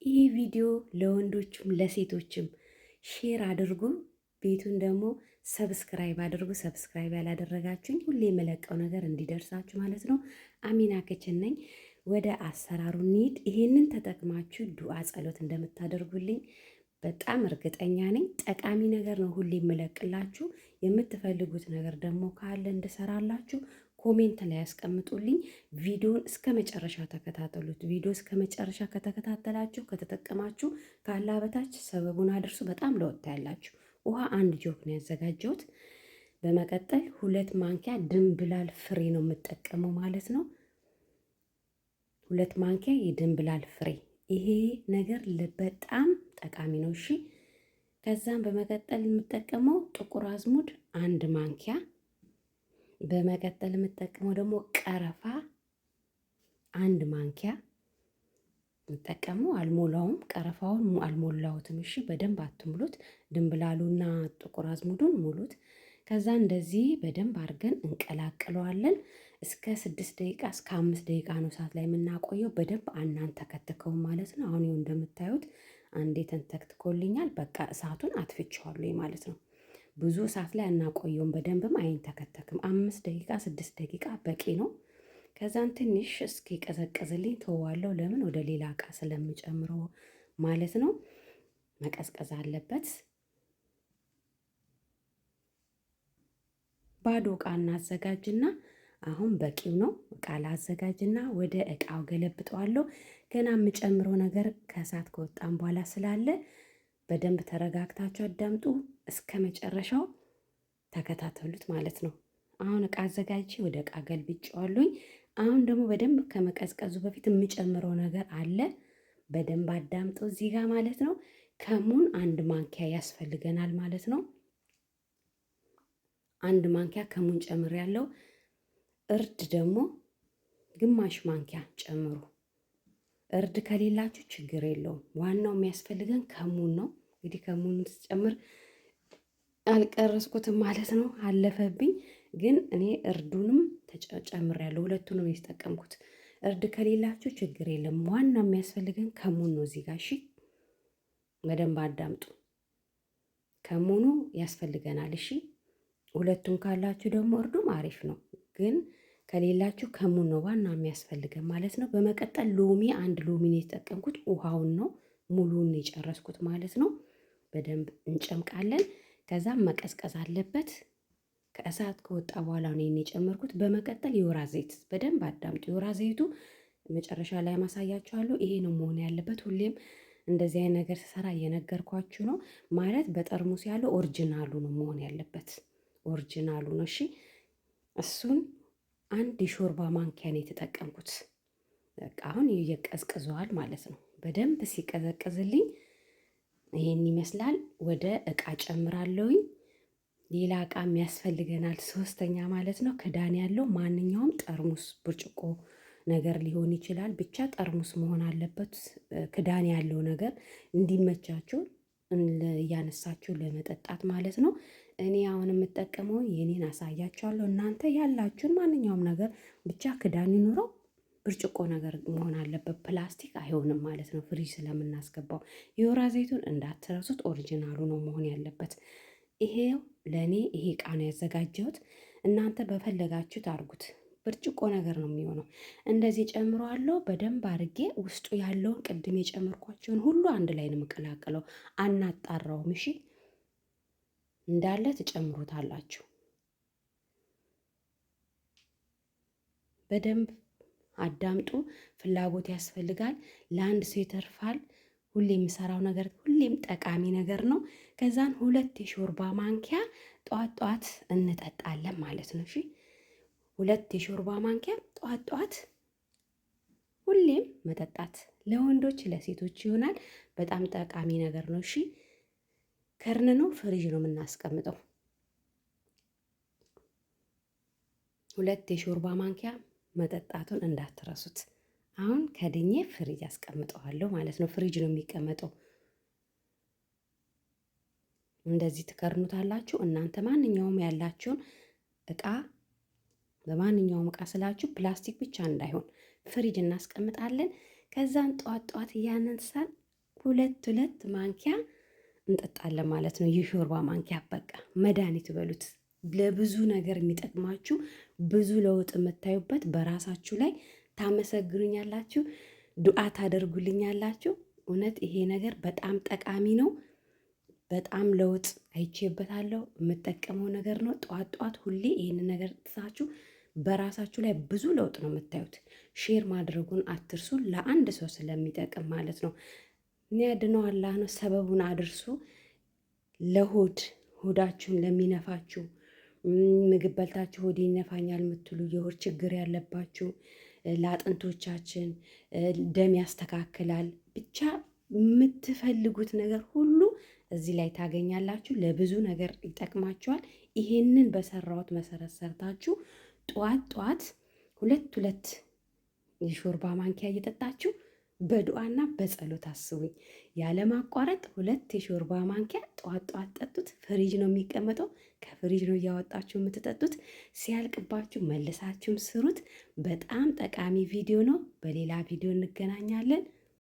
ይህ ቪዲዮ ለወንዶችም ለሴቶችም share አድርጉ። ቤቱን ደግሞ subscribe አድርጉ። Subscribe ያላደረጋችሁኝ ሁሌ የመለቀው ነገር እንዲደርሳችሁ ማለት ነው። አሚና Kitchen ነኝ። ወደ አሰራሩ እንሂድ። ይሄንን ተጠቅማችሁ ዱዓ ጸሎት እንደምታደርጉልኝ በጣም እርግጠኛ ነኝ። ጠቃሚ ነገር ነው ሁሌ የምለቅላችሁ። የምትፈልጉት ነገር ደግሞ ካለ እንድሰራላችሁ comment ላይ ያስቀምጡልኝ። ቪዲዮን እስከ መጨረሻ ተከታተሉት። ቪዲዮ እስከ መጨረሻ ከተከታተላችሁ ከተጠቀማችሁ ካላ በታች ሰበቡን አድርሱ። በጣም ለወጥ ያላችሁ ውሃ አንድ ጆክ ነው ያዘጋጀሁት። በመቀጠል 2 ማንኪያ ድንብላል ፍሬ ነው የምጠቀመው ማለት ነው። 2 ማንኪያ የድንብላል ፍሬ። ይሄ ነገር በጣም ጠቃሚ ነው። እሺ፣ ከዛም በመቀጠል የምጠቀመው ጥቁር አዝሙድ 1 ማንኪያ። በመቀጠል የምጠቀመው ደግሞ ቀረፋ 1 ማንኪያ የምጠቀመው፣ አልሞላውም። ቀረፋውን አልሞላሁትም። እሺ፣ በደንብ አትሙሉት። ድንብላሉና ጥቁር አዝሙዱን ሙሉት። ከዛ እንደዚህ በደንብ አድርገን እንቀላቅለዋለን። እስከ 6 ደቂቃ፣ እስከ 5 ደቂቃ ነው እሳት ላይ የምናቆየው። በደንብ አናንተከትከውም ማለት ነው። አሁን ይኸው እንደምታዩት አንዴ ተንተክትኮልኛል። በቃ እሳቱን አጥፍቼዋለሁ ማለት ነው። ብዙ እሳት ላይ አናቆየውም። በደንብም አይንተከተክም። 5 ደቂቃ፣ 6 ደቂቃ በቂ ነው። ከዛን ትንሽ እስኪቀዘቅዝልኝ ተዋለው። ለምን? ወደ ሌላ እቃ ስለምጨምረው ማለት ነው። መቀዝቀዝ አለበት። ባዶ እቃ እናዘጋጅና አሁን በቂው ነው። እቃ ላዘጋጅና ወደ እቃው ገለብጠዋለሁ። ገና የምጨምረው ነገር ከእሳት ከወጣም በኋላ ስላለ በደንብ ተረጋግታችሁ አዳምጡ። እስከ መጨረሻው ተከታተሉት ማለት ነው። አሁን እቃ አዘጋጅቼ ወደ እቃ ገልብጬዋለሁኝ። አሁን ደግሞ በደንብ ከመቀዝቀዙ በፊት የምጨምረው ነገር አለ። በደንብ አዳምጦ እዚህ ጋር ማለት ነው። ከሙን 1 ማንኪያ ያስፈልገናል ማለት ነው። 1 ማንኪያ ከሙን ጨምሬያለሁ። እርድ ደግሞ ግማሽ ማንኪያ ጨምሩ። እርድ ከሌላችሁ ችግር የለውም። ዋናው የሚያስፈልገን ከሙን ነው። እንግዲህ ከሙን ስጨምር አልቀረስኩትም ማለት ነው፣ አለፈብኝ። ግን እኔ እርዱንም ጨምሬያለሁ፣ ሁለቱንም የተጠቀምኩት። እርድ ከሌላችሁ ችግር የለም። ዋና የሚያስፈልገን ከሙን ነው እዚህ ጋር። እሺ፣ በደንብ አዳምጡ። ከሙኑ ያስፈልገናል። እሺ፣ ሁለቱም ካላችሁ ደግሞ እርዱም አሪፍ ነው፣ ግን ከሌላችሁ ከሙን ነው ዋና የሚያስፈልገን ማለት ነው። በመቀጠል ሎሚ፣ 1 ሎሚ ነው የተጠቀምኩት። ውሃውን ነው ሙሉውን የጨረስኩት ማለት ነው። በደንብ እንጨምቃለን። ከዛም መቀዝቀዝ አለበት። ከእሳት ከወጣ በኋላ ነው የጨመርኩት። በመቀጠል የወይራ ዘይት፣ በደንብ አዳምጡ። የወይራ ዘይቱ መጨረሻ ላይ ማሳያችኋለሁ። ይሄ ነው መሆን ያለበት። ሁሌም እንደዚህ አይነት ነገር ስሰራ እየነገርኳችሁ ነው። ማለት በጠርሙስ ያለው original ኡ ነው መሆን ያለበት፣ original ኡ ነው። እሺ፣ እሱን 1 የሾርባ ማንኪያ ነው የተጠቀምኩት። በቃ አሁን እየቀዝቅዘዋል ማለት ነው። በደንብ ሲቀዘቅዝልኝ ይሄን ይመስላል። ወደ እቃ ጨምራለሁኝ። ሌላ እቃም ያስፈልገናል፣ ሶስተኛ ማለት ነው። ክዳን ያለው ማንኛውም ጠርሙስ፣ ብርጭቆ ነገር ሊሆን ይችላል። ብቻ ጠርሙስ መሆን አለበት። ክዳን ያለው ነገር እንዲመቻችሁ እያነሳችሁ ለመጠጣት ማለት ነው። እኔ አሁን የምጠቀመው የኔን አሳያችኋለሁ። እናንተ ያላችሁን ማንኛውም ነገር ብቻ ክዳን ይኑረው። ብርጭቆ ነገር መሆን አለበት። ፕላስቲክ አይሆንም ማለት ነው። ፍሪጅ ስለምናስገባው የወይራ ዘይቱን እንዳትረሱት፣ original ኡ ነው መሆን ያለበት። ይሄው ለእኔ ይሄ እቃ ነው ያዘጋጀሁት። እናንተ በፈለጋችሁት አድርጉት። ብርጭቆ ነገር ነው የሚሆነው። እንደዚህ ጨምረዋለሁ። በደንብ አድርጌ ውስጡ ያለውን ቅድም የጨመርኳቸውን ሁሉ አንድ ላይ ነው የምቀላቅለው። አናጣራውም። እሺ፣ እንዳለ ትጨምሩታላችሁ። በደንብ አዳምጡ። ፍላጎት ያስፈልጋል። ለአንድ ሰው ይተርፋል። ሁሌ የምሰራው ነገር ሁሌም ጠቃሚ ነገር ነው። ከዛን 2 የሾርባ ማንኪያ ጠዋት ጠዋት እንጠጣለን ማለት ነው። እሺ፣ 2 የሾርባ ማንኪያ ጠዋት ጠዋት ሁሌም መጠጣት ለወንዶች ለሴቶች ይሆናል። በጣም ጠቃሚ ነገር ነው። እሺ፣ ከርን ነው፣ ፍሪጅ ነው የምናስቀምጠው። 2 የሾርባ ማንኪያ መጠጣቱን እንዳትረሱት። አሁን ከድኜ ፍሪጅ አስቀምጠዋለሁ ማለት ነው። ፍሪጅ ነው የሚቀመጠው። እንደዚህ ትከርኑታላችሁ። እናንተ ማንኛውም ያላችሁን እቃ፣ በማንኛውም እቃ ስላችሁ ፕላስቲክ ብቻ እንዳይሆን፣ ፍሪጅ እናስቀምጣለን። ከዛን ጠዋት ጠዋት እያነሳን ሁለት ሁለት ማንኪያ እንጠጣለን ማለት ነው። የሾርባ ማንኪያ በቃ መድኃኒት በሉት። ለብዙ ነገር የሚጠቅማችሁ፣ ብዙ ለውጥ የምታዩበት፣ በራሳችሁ ላይ ታመሰግኑኛላችሁ፣ ዱዓ ታደርጉልኛላችሁ። እውነት ይሄ ነገር በጣም ጠቃሚ ነው። በጣም ለውጥ አይቼበታለሁ። የምጠቀመው ነገር ነው። ጠዋት ጠዋት ሁሌ ይህንን ነገር ጥሳችሁ በራሳችሁ ላይ ብዙ ለውጥ ነው የምታዩት። Share ማድረጉን አትርሱ፣ ለአንድ ሰው ስለሚጠቅም ማለት ነው። የሚያድነው አላህ ነው። ሰበቡን አድርሱ። ለሆድ ሆዳችሁን ለሚነፋችሁ፣ ምግብ በልታችሁ ሆድ ይነፋኛል የምትሉ፣ የሆድ ችግር ያለባችሁ፣ ለአጥንቶቻችን ደም ያስተካክላል። ብቻ የምትፈልጉት ነገር ሁሉ እዚህ ላይ ታገኛላችሁ። ለብዙ ነገር ይጠቅማችኋል። ይሄንን በሰራሁት መሰረት ሰርታችሁ ጠዋት ጠዋት ሁለት ሁለት የሾርባ ማንኪያ እየጠጣችሁ በዱዓና በጸሎት አስቡኝ። ያለማቋረጥ ሁለት የሾርባ ማንኪያ ጠዋት ጠዋት ጠጡት። ፍሪጅ ነው የሚቀመጠው። ከፍሪጅ ነው እያወጣችሁ የምትጠጡት። ሲያልቅባችሁ መልሳችሁም ስሩት። በጣም ጠቃሚ ቪዲዮ ነው። በሌላ ቪዲዮ እንገናኛለን።